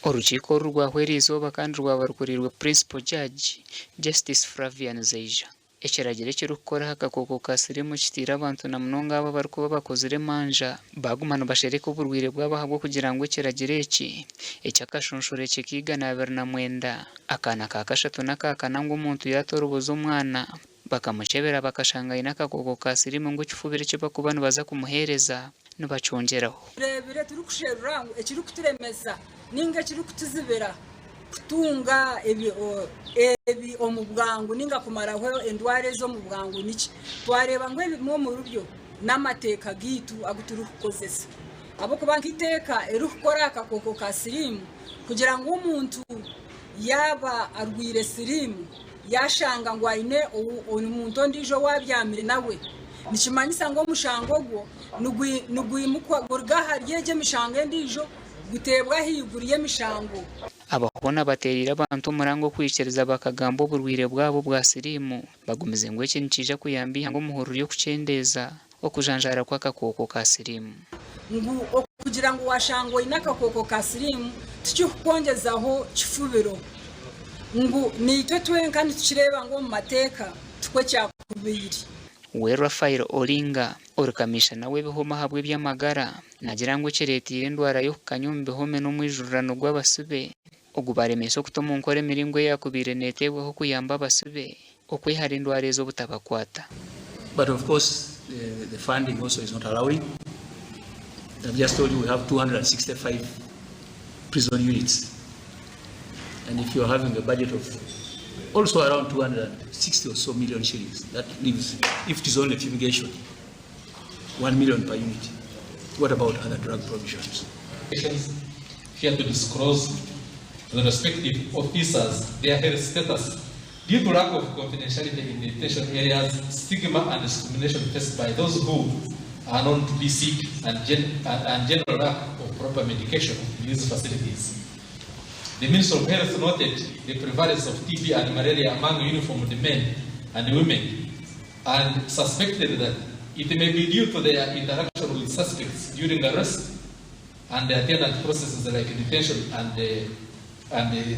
Orukiiko oru rwahwa eriizooba kandi rwaba rukuriirwe Principal Judge, Justice Flavian Zeija. Ekiragiro ekirikukora aha kakooko ka siriimu kitaire abantu na munonga abo abarikuba bakozire emanja baaguma nibashereka oburwaire bwabo ahabw'okugira ngu ekiragiro eki eky'akashonshorekye k'eigana 29 akaana ka kashatu n'akaakana ngu omuntu yaatoroboza omwana bakamukyebera bakashanga aine akakooko ka siriimu ngu ekifubiro eki barikuba nibaza kumuheereza nibakyongyeraho. Tureebire turikusherura ngu ekirikuturemesa ninga ekirikutuzibira kutunga ebi omu bwangu ninga kumaraho endwara ezi omu bwangu niki? Twareeba ngu ebimwe omuri byo n'amateeka gaitu agu turikukozesa ahabw'okuba nk'eiteeka eririkukora aha kakooko ka siriimu kugira ngu omuntu yaaba arwaire siriimu yaashanga ngu aine omuntu ondiijo ou abyamire nawe, nikimanyisa ngu omushango ogwo nigwimukwa guruga ahari egyo emishango endiijo guteebwa ahaiguru y'emishango. Aba hoona bateereire abantu omuranga okwikiriza bakagamba oburwaire bwabo obwa siriimu, bagumize ngu eki nikiija kuyamba eihanga omu hururu y'okukyendeeza okujanjaara kw'akakooko ka siriimu. Ngu okugira ngu washangwa oine akakooko ka siriimu tikikukwongyezaho kifubiro. Ngu naitwe twenka nitukireeba ngu omu mateeka tikwo kyakubaire. We Raphael Olinga, ori kamiishana w'ebihome ahabw'eby'amagara, naagira ngu ekireeteire endwara y'okukanya omu bihome n'omwijurirano gw'abasibe ogubaremeise okuta omu nkora emiringo eyaakubaire neeteebwaho kuyamba abasibe okwehara endwara ezi obutabakwata. But of course the funding also is not allowing. I've just told you we have 265 prison units and if you're having a budget of also around 260 or so million shillings, that leaves, if it is only fumigation, 1 million per unit. What about other drug provisions? Fear to disclose to the respective officers their health status due to lack of confidentiality in detention areas, stigma and discrimination faced by those who are known to be sick and, gen and general lack of proper medication in these facilities. The Minister of Health noted the prevalence of TB and malaria among uniformed men and women and suspected that it may be due to their interaction with suspects during arrest and the attendant processes like detention and the, and the,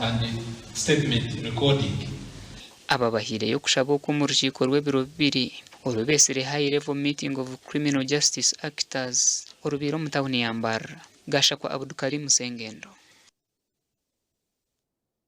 and the statement recording. Aba bahaireyo okushaba oku omu rukiiko rw'ebiro bibiri oru beetsire High Level Meeting of Criminal Justice Actors orubaire omu tauni ya Mbarara. Gashakwa Abdukarim Sengendo.